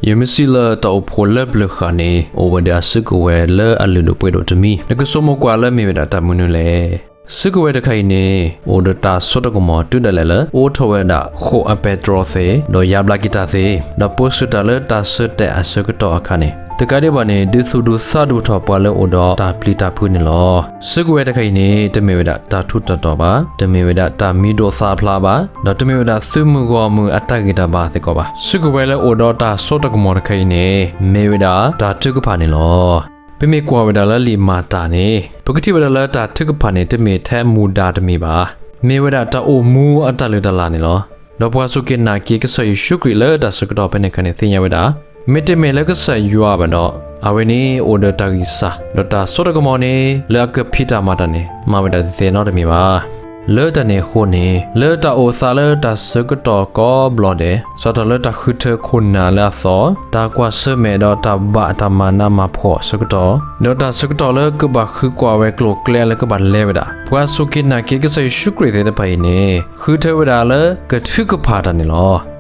ယမ့ၢ်စံးလၢတၢ်အိၣ်ဖှိၣ်လၢပျၢၤဃာ်န့ၣ် အိၣ်ဝဲဒၣ်အစုကဝဲၤလၢအလုၢ်ဒိၣ်ပှ့ၤဒိၣ်တမံၤ, နကဆိကမိၣ်ကွၢ်လၢမ့ၢ်ဝဲဒၣ်တၢ်မနုၤလဲၣ်. စုကဝဲၤတခါအံၤန့ၣ် အိၣ်ဒီးတၢ်စိတၢ်ကမီၤတုၤဒၣ်လဲာ်လၢ အိးထီၣ်ဝဲဒၣ်ဃိာ်အပဲတြီသ့, ဒီးယါဘျါက့ၤတၢ်သ့, ဒီးပိာ်ဆူၣ်တၢ်လၢတၢ်ဆၢတဲာ်အဆၢကတီၢ်အခါန့ၣ်, တကးဒံးဘၣ်န့ၣ် ဒုးသူၣ်ဒူသးဒူထီၣ်ပှၤလၢအိၣ်ဒီးတၢ်ပျံၤတၢ်ဖုးန့ၣ်လီၤ. စုကဝဲၤတခါအံၤန့ၣ် တမ့ၢ်ဝဲဒၣ်တၢ်ထူးတၢ်တီၤဘၣ်, တမ့ၢ်ဝဲဒၣ်တၢ်မံၤဒိၣ်သၣ်ဖျါဘၣ်, ဒီးတမ့ၢ်ဝဲဒၣ်သုးမုၢ်ဂီၢ်မုၢ်အတၢ်ဂံၢ်တၢ်ဘါသ့ၣ်ကီးဘၣ်. စုကဝဲၤလၢအိၣ်ဒီးတၢ်စိတၢ်ကမီၤတခါအံၤန့ၣ် မ့ၢ်ဝဲဒၣ်တၢ်ထုကဖၣ်န့ၣ်လီၤ. ပမ့ၢ်ကွၢ်ဝဲဒၣ်လၢလံာ်မၤတၢ်န့ၣ် ပကထံၣ်ဝဲဒၣ်လၢတၢ်ထုကဖၣ်န့ၣ် တမ့ၢ်ထဲမူဒါတမံၤဘၣ်. မ့ၢ်ဝဲဒၣ်တၢ်အိၣ်မူအတၢ်လုၢ်တၢ်လၢ်န့ၣ်လီၤ. ဒီးပှၤစူၢ်က့ၤနာ်က့ၤကစၢ်ယ့ၣ်ၡူးခရံာ်လၢတၢ်ဆၢကတီၢ်ဖဲန့ၣ်အခါန့ၣ် သ့ၣ်ညါဝဲဒၣ်, မ့တမ့ၢ်လၢကစၢ်ယွၤဘၣ်ဒီး အဝဲန့ၣ်အိၣ်ဒီးတၢ်ဂံၢ်စၢ်, ဒီးတၢ်စိတၢ်ကမီၤန့ၣ် လၢအကဖံးတၢ်မၤတၢ်န့ၣ် မၤဝဲဒၣ်တသ့နီတမံၤဘၣ်. လၢတၢ်န့ၣ်အဃိန့ၣ် လၢတၢ်အိၣ်သးလၢတၢ်ဆၢကတီၢ်ကိးဘျီဒဲး စးထီၣ်လၢတၢ်ဃုထၢခိၣ်နၢ်လၢအသီ, တၢ်ကွၢ်ဆၢၣ်မဲာ်ဒီးတၢ်ဘၣ်တၢ်မၤနးမၤဖှီၣ်အဆၢကတီၢ်, ဒီးတၢ်ဆၢကတီၢ်လၢကဘၣ်ဃုကွၢ်ဝဲကျိၤကျဲလၢကဘၣ်လဲၤဝဲဒၣ် ပှၤစူၢ်က့ၤနာ်က့ၤကစၢ်ယ့ၣ်ၡူးခရံာ်သ့ၣ်တဖၣ်အံၤန့ၣ် ဃုထၢဝဲဒၣ်လၢကထုကဖၣ်တၢ်န့ၣ်လီၤ.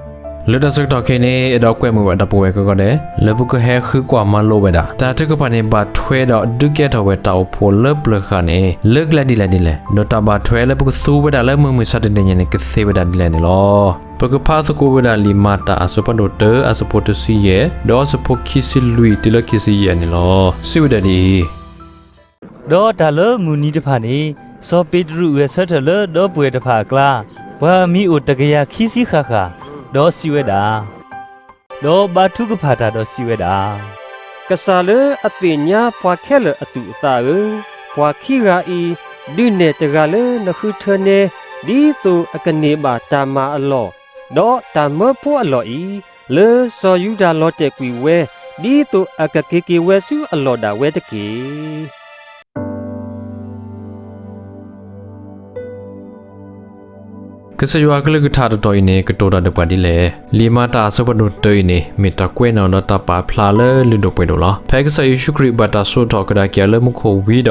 လၢတၢ်ဆၢကတီၢ်ခဲအံၤန့ၣ် အဲၣ်ဒိးကွဲမုာ်ဝဲဒီပုၢ်ဝဲၢ်ကိးဂၤဒဲး လၢပကဟဲဃုကွၢ်မၤလိဝဲဒၣ် တၢ်ထုကဖၣ်န့ၣ် ဘၣ်ထွဲဒီးဒုးကဲထီၣ်ဝဲတၢ်အိၣ်ဖှိၣ်လၢပျၢၤဃာ်န့ၣ် လၢကျဲဒ်လဲၣ်ဒ်လဲၣ်, ဒီးတၢ်ဘၣ်ထွဲလၢပကသူဝဲဒၣ်လၢမုၢ်မဆါတနံၤညါန့ၣ် ကသ့ဝဲဒၣ်ဒ်လဲၣ်န့ၣ်လီၤ. ပကဖးသကိးဝဲဒၣ်လံာ်မၤတၢ်အဆၢဖးဒိၣ်တၢ အဆၢဖိတဆံယဲၢ် ဒီးအဆၢဖိခံဆံလွံၢ်တုၤလၢခံဆံယဲၢ်န့ၣ်လီၤ. စံးဝဲဒၣ်ဒ်အံၤ, ဒီးတၢ်လၢမုၢ်နံၤတဖၣ်န့ၣ် စီၤပ့းတရူးဂဲၤဆၢထၢၣ်လၢဒီပုၢ်ဝဲၢ်တဖၣ်အကျါ, ပှၤအမံၤအိၣ်တကယၤခံဆံဃၣ်ဃၣ်, ဒီးစံးဝဲဒၣ်, ဒီးဘါထုကဖၣ်တၢ်ဒီးစံးဝဲဒၣ်, ကစၢ်လၢအသ့ၣ်ညါပှၤခဲလၢာ်အသူၣ်အသးဧၢ, ပှၤခံဂၤအံၤ ဒုးနဲၣ်တဂၤလၢနဃုထၢနဲ ဒ်သိးအကန့ၢ်ဘၣ်တၢ်မၤအလီၢ်, ဒီးတၢ်မၢဖိအလီၢ်အံၤ, လၢစီၤယူဒၤလီၤတဲာ်ကွံာ်ဝဲ, ဒ်သိးအကက့ၤက့ၤဝဲဆူအလီၢ်ဒၣ်ဝဲတက့ၢ်. ကစၢ်ယွၤအကလုၢ်ကထါတတီၤအံၤန့ၣ် ကတိၤတၢ်ဒီးပှၤဒ်လဲၣ်. လံာ်မၤတၢ်အဆၢဖးဒိၣ်တၢအံၤန့ၣ် မ့ၢ်တၢ်ကွဲးနီၣ်ဒီးတၢ်ပာ်ဖျါလၢလုၢ်ဒိၣ်ပှ့ၤဒိၣ်လီၤ. ဖဲကစၢ်ယ့ၣ်ၡူးခရံာ်ဘၣ်တၢ်စိာ်ထီၣ်ကဒါက့ၤအီၤလၢမူခိၣ်ဝံၤဒီး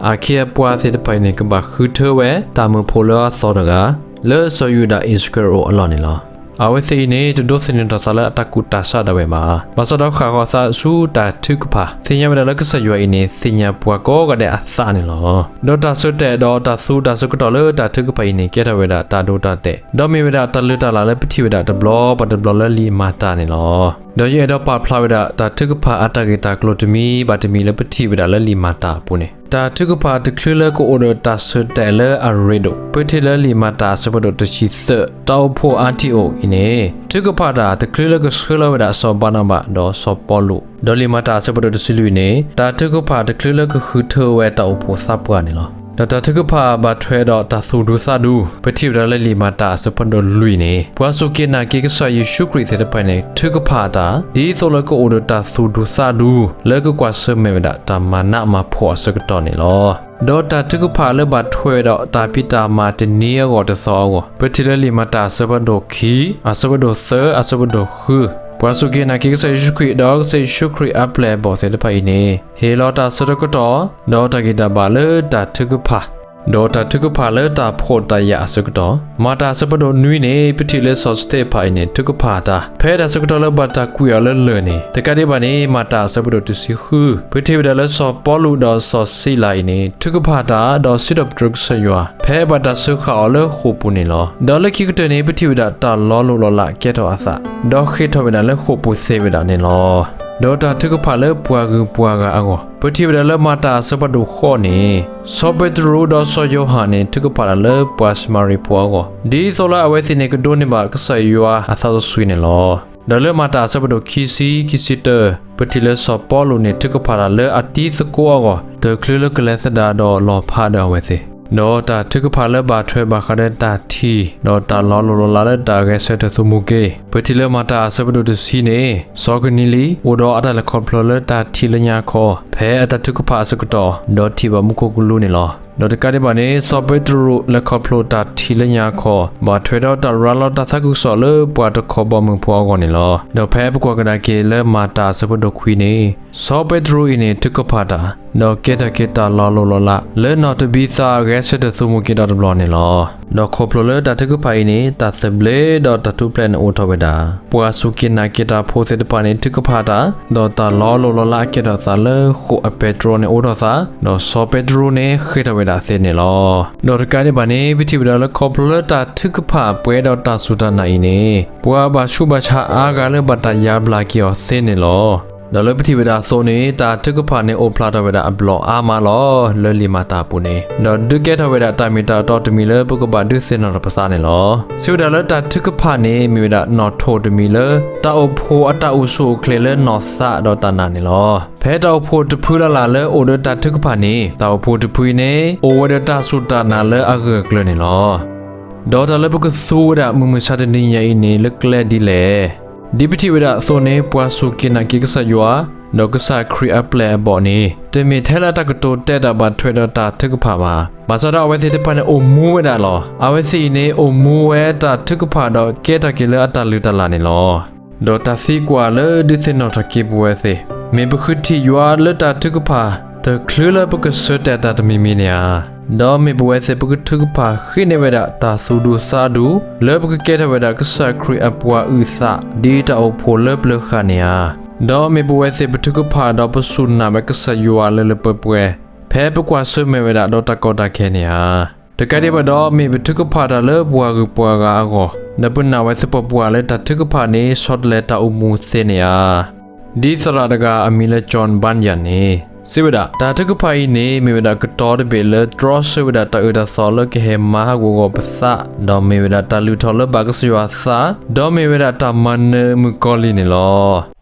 အခ့အပှၤသ့ၣ်တဖၣ်အံၤန့ၣ် ကဘၣ်ဃုထၢဝဲ တၢ်မၢဖိလၢအသီတဂၤ လၢစီၤယူဒၤအံၣ်စကရံၤအိၣ်အလီၢ်န့ၣ်လီၤ. အဝဲသ့ၣ်အံၤန့ၣ် တဒိးသန့ၤထီၣ်သးလၢအတၢ်ကူၣ်တၢ်ဆးဒၣ်ဝဲဘၣ်. ဘၣ်ဆၣ်ဒီးဃၣ်ဃီၤသးဆူတၢ်ထုကဖၣ်, သ့ၣ်ညါဝဲဒၣ်လၢကစၢ်ယွၤအံၤန့ၣ် သ့ၣ်ညါပှၤကိးဂၤဒဲးအသးန့ၣ်လီၤ. ဒီးတၢ်ဆၢတဲာ်ဒီးတၢ်သူတၢ်ဆၢကတီၢ်လၢတၢ်ထုကဖၣ်အံၤန့ၣ် ကဲထီၣ်ဝဲဒၣ်တၢ်ဒိတၢ်တဲာ်, ဒီးမ့ၢ်ဝဲဒၣ်တၢ်လုၢ်တၢ်လၢ်လၢပထံၣ်ဝဲဒၣ်တဘျီဘၣ်တဘျီလၢလံာ်မၤတၢ်န့ၣ်လီၤ. ဒီးယအဲၣ်ဒိးပာ်ဖျါဝဲဒၣ် တၢ်ထုကဖၣ်အတၢ်ဂ့ၢ်တၢ်ကျိၤတမံၤဘၣ်တမံၤလၢပထံၣ်ဝဲဒၣ်လၢလံာ်မၤတၢ်အပူၤန့ၣ်, တၢ်ထုကဖၣ်တချုးလၢကအိၣ်ဒီးတၢ်ဆၢတဲာ်လၢအရ့ဒိၣ်, ပထံၣ်လၢလံာ်မၤတၢ်အဆၢဖးဒိၣ်တဆံသၢ, တၢ်အိၣ်ဖှိၣ်အါထံၣ်အိၣ်အံၤန့ၣ်, ထုကဖၣ်တၢ်တချုးလၢကဆှၢလီၤဝဲဒၣ်စီၤဘၤနၤဘးဒီးစီၤပီလူး, ဒီးလံာ်မၤတၢ်အဆၢဖးဒိၣ်တဆံလွံၢ်န့ၣ်, တၢ်ထုကဖၣ်တချုးလၢကဃုထၢဝဲတၢ်အိၣ်ဖှိၣ်သးပှၢ်န့ၣ်လီၤ. ဒီးတၢ်ထုကဖၣ်ဘၣ်ထွဲဒီးတၢ်သူၣ်ဒူသးဒူ, ပထံၣ်ဝဲဒၣ်လၢလံာ်မၤတၢ်အဆၢဖးဒိၣ်လွံၢ်န့ၣ်, ပှၤစူၢ်က့ၤနာ်က့ၤကစၢ်ယ့ၣ်ၡူးခရံာ်သ့ၣ်တဖၣ်န့ၣ် ထုကဖၣ်တၢ် ဒ်သိးလၢကအိၣ်ဒီးတၢ်သူၣ်ဒူသးဒူ လၢကကွၢ်ဆၢၣ်မဲာ်ဝဲဒၣ်တၢ်မၤနးမၤဖှီၣ်အဆၢကတီၢ်န့ၣ်လီၤ. ဒီးတၢ်ထုကဖၣ်လၢဘၣ်ထွဲဒီးတၢ်ဖံးတၢ်မၤတနံၤအဂီၢ်တသီအဂီၢ်, ပထံၣ်လၢလံာ်မၤတၢ်အဆၢဖးဒိၣ်ခံ, အဆၢဖးဒိၣ်သၢ, အဆၢဖးဒိၣ်ဃု, ပှၤစူၢ်က့ၤနာ်က့ၤကစၢ်ယ့ၣ်ၡူးခရံာ် ဒီးကစၢ်ယ့ၣ်ၡူးခရံာ်အပျဲၢ်အဘီၣ်သ့ၣ်တဖၣ်အံၤန့ၣ်, ဟ့ၣ်လီၤတၢ်ဆၢကတီၢ်, ဒီးတၢ်ဂံၢ်တၢ်ဘါလၢတၢ်ထုကဖၣ်, ဒီးတၢ်ထုကဖၣ်လၢတၢ်ဖှီၣ်တၢ်ယာ်အဆၢကတီၢ်, မၤတၢ်အဆၢဖးဒိၣ်နွံန့ၣ်, ပထံၣ်လၢစီၤစတ့းဖၣ်အံၤန့ၣ် ထုကဖၣ်တၢ်, ဖဲတၢ်ဆၢကတီၢ်လၢဘၣ်တၢ်ကွံာ်အီၤလၢလၢၢ်န့ၣ်, တကးဒံးဘၣ်န့ၣ် မၤတၢ်အဆၢဖးဒိၣ်တဆံဃု, ပထံၣ်ဝဲဒၣ်လၢစီၤပီလူးဒီးစီၤစံလၤအံၤန့ၣ် ထုကဖၣ်တၢ်, ဒီးစံးထီၣ်ပတြၢၤကစၢ်ယွၤ, ဖဲဘၣ်တၢ်စၢဃာ်အီၤလၢဃိာ်ပူၤန့ၣ်လီၤ. ဒီးလၢခံကတၢၢ်န့ၣ် ပထံၣ်ဝဲဒၣ်တၢ်လီၤလိၢ်လီၤလးကဲထီၣ်အသး, ဒီးဃ့ၢ်ထီၣ်ဝဲဒၣ်လၢဃိာ်ပူၤသ့ဝဲဒၣ်န့ၣ်လီၤ. ဒီးတၢ်ထုကဖၣ်လၢပှၤဂုၤပှၤဂၤအဂီၢ်, ပထံၣ်ဝဲဒၣ်လၢမၤတၢ်အဆၢဖးဒိၣ်ဃိးန့ၣ်, စီၤပ့းတရူးဒီးစီၤယိၤဟၣ်န့ၣ် ထုကဖၣ်တၢ်လၢပှၤၡမၤရံဖိအဂီၢ်, ဒ်သိးလၢအဝဲသ့ၣ်န့ၣ်ကဒိးန့ၢ်ဘၣ်ကစၢ်ယွၤအသးစီဆှံန့ၣ်လီၤ. ဒီးလၢမၤတၢ်အဆၢဖးဒိၣ်ခံဆံ, ခံဆံတၢ, ပထံၣ်လၢစီၤပီလူးန့ၣ် ထုကဖၣ်တၢ်လၢအတံၤသကိးအဂီၢ်, တချုးလၢကလဲၤသဒၣ်ဒီးလီၤဖးဒီးအဝဲသ့ၣ်, ဒီးတၢ်ထုကဖၣ်လၢဘၣ်ထွဲဘၣ်ဃးဒီးတၢ်ထံၣ်, ဒီးတၢ်လီၤလိၢ်လီၤလးလၢတၢ်ဂဲၤဆၢထၢၣ်သူၣ်မူက့ၤ, ပထံၣ်လၢမၤတၢ်အဆၢဖးဒိၣ်တဆံန့ၣ်, စီၤကနံလံ အိၣ်ဒီးအတၢ်လဲၤခီဖျိလၢတၢ်ထံၣ်လၢညါခီ, ဖဲအတၢ်ထုကဖၣ်အဆၢကတီၢ်, ဒီးထံၣ်ဘၣ်မူခိၣ်ကလူးန့ၣ်လီၤ. ဒီးတကးဒံးဘၣ်န့ၣ် စီၤပ့းတရူးလဲၤခီဖျိတၢ်ထံၣ်လၢညါခီ ဘၣ်ထွဲဒီးတၢ်ရၤလီၤတၢ်သးခုကစီၣ်လၢပှၤတခီဘီမုၢ်ဖိအဂီၢ်န့ၣ်လီၤ. ဒီးဖဲပကွၢ်ကဒါက့ၤလၢမၤတၢ်အဆၢဖိဒိၣ်ခွံန့ၣ် စီၤပ့းတရူးအံၤန့ၣ်ထုကဖၣ်တၢ်, ဒီးကဲထီၣ်က့ၤတၢ်လီၤလိၢ်လီၤလး လၢနီၢ်တဘံသးအဂဲၤဆၢထၢၣ်သမူက့ၤဒီးတဘျီန့ၣ်လီၤ. ဒီးခီဖျိလၢတၢ်ထုကဖၣ်အံၤန့ၣ် တၢ်သဘျ့ဒီးတၢ်ထူၣ်ဖျဲးန့ၣ်အိၣ်ထီၣ်ဝဲဒၣ်, ပှၤစူၢ်က့ၤနာ်က့ၤတၢ်ဖိသ့ၣ်တဖၣ်န့ၣ်ထုကဖၣ်တၢ်, ဒီးတၢ်လီၤလိၢ်လီၤလးကဲထီၣ်သးလၢဃိာ်အပဲတြီန့ၣ်အိးထီၣ်သး, ဒီးစီၤပ့းတရူးန့ၣ်ဃ့ၢ်ထီၣ်ဝဲဒၣ်သ့န့ၣ်လီၤ. ဒီးတကးဒံးဘၣ်န့ၣ် ပထံၣ်ဝဲဒၣ်လၢခီဖျိလၢတၢ်ထုကဖၣ်ပှဲၤဒီးတၢ်စူၢ်တၢ်နာ်အံၤန့ၣ် ပှၤဘၣ်ဆူးဘၣ်ဆါအါဂၤလၢဘၣ်တၢ်ယါဘျါက့ၤအီၤသ့န့ၣ်လီၤ. ဒီးလၢပထံၣ်ဝဲဒၣ်အသိးန့ၣ် တၢ်ထုကဖၣ်န့ၣ်အိၣ်ဖျါထီၣ်ဝဲဒၣ်အဘျီအါမးလီၤ. လၢလံာ်မၤတၢ်အပူၤန့ၣ် ဒီးဒုးကဲထီၣ်ဝဲဒၣ်တၢ်မ့ၢ်တၢ်တီတမံၤလၢပကဘၣ်ဒုးသ့ၣ်နီၣ်ထီၣ်ပသးန့ၣ်လီၤ. စံးဝဲဒၣ်လၢတၢ်ထုကဖၣ်န့ၣ် မ့ၢ်ဝဲဒၣ်နီၣ်ထိၣ်တမံၤလၢ တၢ်အိၣ်ဖှိၣ်အတၢ်အိၣ်ဆူၣ်အိၣ်ချ့လၢနီၢ်သးဒီးတၢ်နာ်န့ၣ်လီၤ. ဖဲတၢ်အိၣ်ဖှိၣ်တဖုလၢ်လၢ်လၢအိၣ်ဒီးတၢ်ထုကဖၣ်န့ၣ် တၢ်အိၣ်ဖှိၣ်တဖုအံၤန့ၣ် အိၣ်ဝဲဒီးတၢ်စူၢ်တၢ်နာ်လၢအဂၢၢ်အကျၢၤန့ၣ်လီၤ. ဒီးတၢ်လၢပကသူဝဲဒၣ်မုၢ်မဆါတနံၤညါအံၤန့ၣ် လၢကျဲဒ်လဲၣ်. ဒ်ပထံၣ်ဝဲဒၣ်အသိးန့ၣ် ပှၤစူၢ်က့ၤနာ်က့ၤကစၢ်ယွၤ ဒီးကစၢ်ခရံာ်အပျဲၢ်အဘီၣ်န့ၣ် တမ့ၢ်ထဲလၢအတၢ်ကတိၤတဲတၢ်ဘၣ်ထွဲဒီးတၢ်ထုကဖၣ်ဘၣ်. ဘၣ်ဆၣ်ဒီးအဝဲသ့ၣ်တဖၣ်န့ၣ်အိၣ်မူဝဲဒၣ်လီၤ. အဝဲသ့ၣ်အံၤန့ၣ် အိၣ်မူဝဲတၢ်ထုကဖၣ်ဒီးကဲထီၣ်က့ၤလၢအတၢ်လုၢ်တၢ်လၢ်န့ၣ်လီၤ. ဒီးတၢ်သံကွၢ်လၢဒုးသ့ၣ်နီၣ်ထီၣ်က့ၤပဝဲသ့ၣ်, မ့ၢ်ပဃုထံၣ်ယွၤလၢတၢ်ထုကဖၣ် တချုးလၢပကဆၢတဲာ်တၢ်တမံၤမံၤန့ၣ်ဧါ. ဒီးမ့ၢ်ပဝဲသ့ၣ်ပကထုကဖၣ်ဃ့န့ၢ်ဝဲဒၣ်တၢ်သူၣ်ဒူသးဒူ လၢပကကဲထီၣ်ဝဲဒၣ်ကစၢ်ခရံာ်အပှၤအုၣ်သး ဒ်တၢ်အိၣ်ဖှိၣ်လၢပျၢၤဃာ်န့ၣ်ဧါ. ဒီးမ့ၢ်ပဝဲသ့ၣ်ပထုကဖၣ်ဒီးပစူၢ်နာ်ဝဲကစၢ်ယွၤလၢလၢပှဲၤပှဲၤ ဖဲပကွၢ်ဆၢၣ်မဲာ်ဝဲဒၣ်ဒီးတၢ်ကီတၢ်ခဲန့ၣ်ဧါ. တကးဒံးဘၣ်ဒီး မ့ၢ်ပထုကဖၣ်တၢ်လၢပှၤဂုၤပှၤဂၤအဂီၢ် ဒီးပနာ်ဝဲသပှၢ်ပှၢ်လၢတၢ်ထုကဖၣ်န့ၣ် ဆီတလဲတၢ်အိၣ်မူသ့န့ၣ်ဧါ. ဒ်သရၣ်တဂၤအမံၤလၢ John Bunyan န့ၣ် စံးဝဲဒၣ်, တၢ်ထုကဖၣ်အံၤန့ၣ် မ့ၢ်ဝဲဒၣ်ကတီၤတဘ့ၣ်လၢတြီဆၢဝဲဒၣ်တၢ်အၢတၢ်သီလၢကဟဲမၤဟးဂီၤဂီၤပသး, ဒီးမ့ၢ်ဝဲဒၣ်တၢ်လုၢ်ထီၣ်လၢဘၣ်ကစၢ်ယွၤသး, ဒီးမ့ၢ်ဝဲဒၣ်တၢ်မၤနၢၤမုၣ်ကီၤလံၢ်န့ၣ်လီၤ.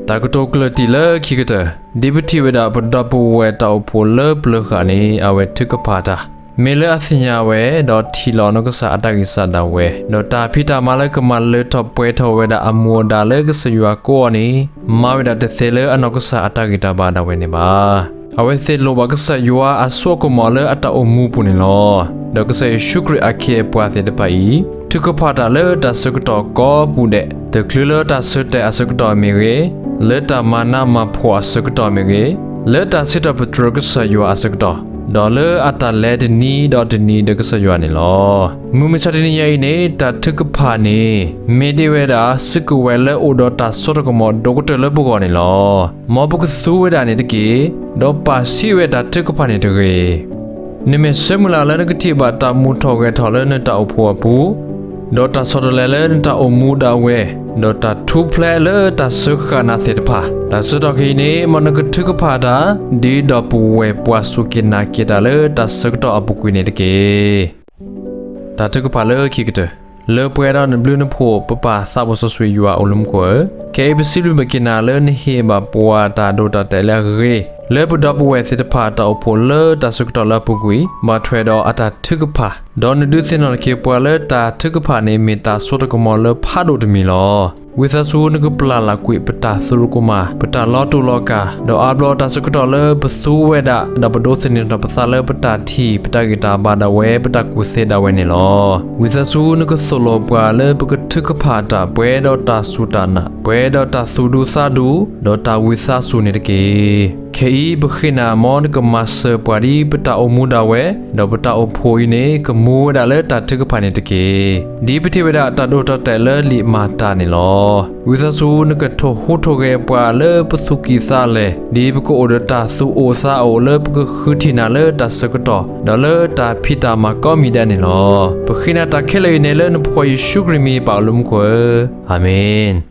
တၢ်ကတိၤကျၢၢ်တံၢ်လၢခံကတၢၢ်, ဒ်ပထံၣ်ဝဲဒၣ်ပဒီပုၢ်ဝဲၢ်တၢ်အိၣ်ဖှိၣ်လၢပျၢၤဃာ်န့ၣ် အဝဲထုကဖၣ်တၢ် မ့ၢ်လၢအသ့ၣ်ညါဝဲ ဒီးထံၣ်လီၤနီၢ်ကစၢ်အတၢ်ဂံၢ်စၢ်ဒၣ်ဝဲ, ဒီးတၢ်ဖံးတၢ်မၤလၢကမၤလၢထီၣ်ပှဲၤထီၣ်ဝဲဒၣ်အမူအဒါလၢကစၢ်ယွၤကိးအီၤန့ၣ် မၤဝဲဒၣ်တသ့လၢအနီၢ်ကစၢ်အတၢ်ဂံၢ်တၢ်ဘါဒၣ်ဝဲန့ၣ်ဘၣ်. အဝဲသ့ၣ်လိၣ်ဘၣ်ကစၢ်ယွၤအစိအကမီၤလၢအတၢ်အိၣ်မူပူၤန့ၣ်လီၤ. ဒီးကစၢ်ယ့ၣ်ၡူးခရံာ်အခ့အပှၤသ့ၣ်တဖၣ်အံၤ ထုကဖၣ်တၢ်လၢတၢ်ဆၢကတီၢ်ကိးပူၤဒဲး, တချုးလၢတၢ်ဆၢတဲာ်အဆၢကတီၢ်မ့ၢ်ဂ့ၤ, လၢတၢ်မၤနးမၤဖှီၣ်အဆၢကတီၢ်မ့ၢ်ဂ့ၤ, လၢတၢ်စံးထီၣ်ပတြၢၤကစၢ်ယွၤအဆၢကတီၢ်, ဒီးလၢအတၢ်လဲၤတနံၤဒီးတနံၤဒီးကစၢ်ယွၤန့ၣ်လီၤ. မုၢ်မဆါတနံၤညါအံၤန့ၣ် တၢ်ထုကဖၣ်န့ၣ် မ့ၢ်ဒ်ဝဲဒၣ်စုကဝဲၤလၢအိၣ်ဒီးတၢ်စိတၢ်ကမီၤဒိၣ်ကတၢၢ်လၢပဂီၢ်န့ၣ်လီၤ. မ်ပကသူဝဲဒၣ်န့ၣ်တက့ၢ်. ဒီးပာ်ဆံးဝဲတၢ်ထုကဖၣ်န့ၣ်တဂ့ၤ. နမ့ၢ်ဆၢမုၢ်လၢ်လၢနကထံၣ်ဘၣ်တၢ်မူထီၣ်ဂဲၤထီၣ်လၢနတၢ်အိၣ်ဖှိၣ်အပူၤ, ဒီးတၢ်ဆီတလဲလၢနတၢ်အိၣ်မူဒၣ်ဝဲ, ဒီးတၢ်ထူၣ်ဖျဲးလၢတၢ်စၢဃာ်နၤသ့ၣ်တဖၣ်, တၢ်ဆၢကတီၢ်ခဲအံၤန့ၣ် မ်နကထုကဖၣ်တၢ် ဒ်ဒီပုၢ်ဝဲၢ်ပှၤစူၢ်က့ၤနာ်က့ၤတၢ်လၢတၢ်ဆၢကတီၢ်အပူၤကွံာ်န့ၣ်တက့ၢ်. တၢ်ထုကဖၣ်လၢခံကတၢၢ်, လၢပှဲၤဒီးနဘျုးနဖှိၣ် ပပၢ်သးဘိစီဆှံယွၤအိၣ်လၢမူခိၣ်ဧၢ, ခဲအံၤပစံးဘျုးဘၣ်က့ၤနၤလၢနဟ့ၣ်ဘၣ်ပှၤတၢ်ဒိတၢ်တဲာ်လၢအဂ့ၤ, လၢပဒီပုၢ်ဝဲၢ်သ့ၣ်တဖၣ်တၢ်အိၣ်ဖှိၣ်လၢတၢ်ဆၢကတီၢ်လၢအပူၤကွံာ် ဘၣ်ထွဲဒီးအတၢ်ထုကဖၣ်, ဒီးနဒုးသ့ၣ်နီၣ်ထီၣ်က့ၤပှၤလၢတၢ်ထုကဖၣ်န့ၣ် မ့ၢ်တၢ်စိတၢ်ကမီၤလၢဖးဒိၣ်တမံၤလီၤ. ဝံသးစူၤနကပျၢ်လၢ်ကွံာ်ပတၢ်သရူးကမၣ်, ပတၢ်လီၤတူာ်လီၤကာ်, ဒီးအါဘျီတၢ်ဆၢကတီၢ်လၢပသူဝဲဒၣ်, ဒီးပဒိးသန့ၤထီၣ်ပသးလၢပတၢ်ထံၣ်, ပတၢ်ဂံၢ်တၢ်ဘါဒၣ်ဝဲ, ပတၢ်ကူၣ်သ့ဒၣ်ဝဲန့ၣ်လီၤ. ဝံသးစူၤနကသိၣ်လိပှၤလၢပကထုကဖၣ်တၢ် ပှဲၤဒီးတၢ်စူၢ်တၢ်နာ်, ပှဲၤဒီးတၢ်သူၣ်ဒူသးဒူ, ဒီးတၢ်ဝံသးစူၤန့ၣ်တက့ၢ်. ခဲအံၤပဃ့နၤ မ်နကမၤစၢၤပှၤဒ်ပတၢ်အိၣ်မူဒၣ်ဝဲ, ဒီးပတၢ်အိၣ်ဖှိၣ်အံၤန့ၣ် ကမူဝဲဒၣ်လၢတၢ်ထုကဖၣ်န့ၣ်တက့ၢ်. ဒ်ပထံၣ်ဝဲဒၣ်တၢ်ဒိတၢ်တဲာ်လၢလံာ်မၤတၢ်န့ၣ်လီၤ. ဝံသးစူၤနကထိၣ်ဟူးထိၣ်ဂဲၤပှၤလၢပသူၣ်ကံၢ်သးလဲၢ်, ဒ်ပကအိၣ်ဒီးတၢ်သူၣ်အိၣ်သးအိၣ်လၢပကဃုထံၣ်နၤလၢတၢ်ဆၢကတီၢ်, ဒီးလၢတၢ်ဖံးတၢ်မၤကိးမံၤဒဲးန့ၣ်လီၤ. ပဃ့နၤတၢ်ခဲလၢာ်အံၤန့ၣ်လၢနဖိယ့ၣ်ၡူးခရံာ်မံၤပၢ်အိၣ်လၢမူခိၣ်ဧၢ, အၤမ့ၣ်.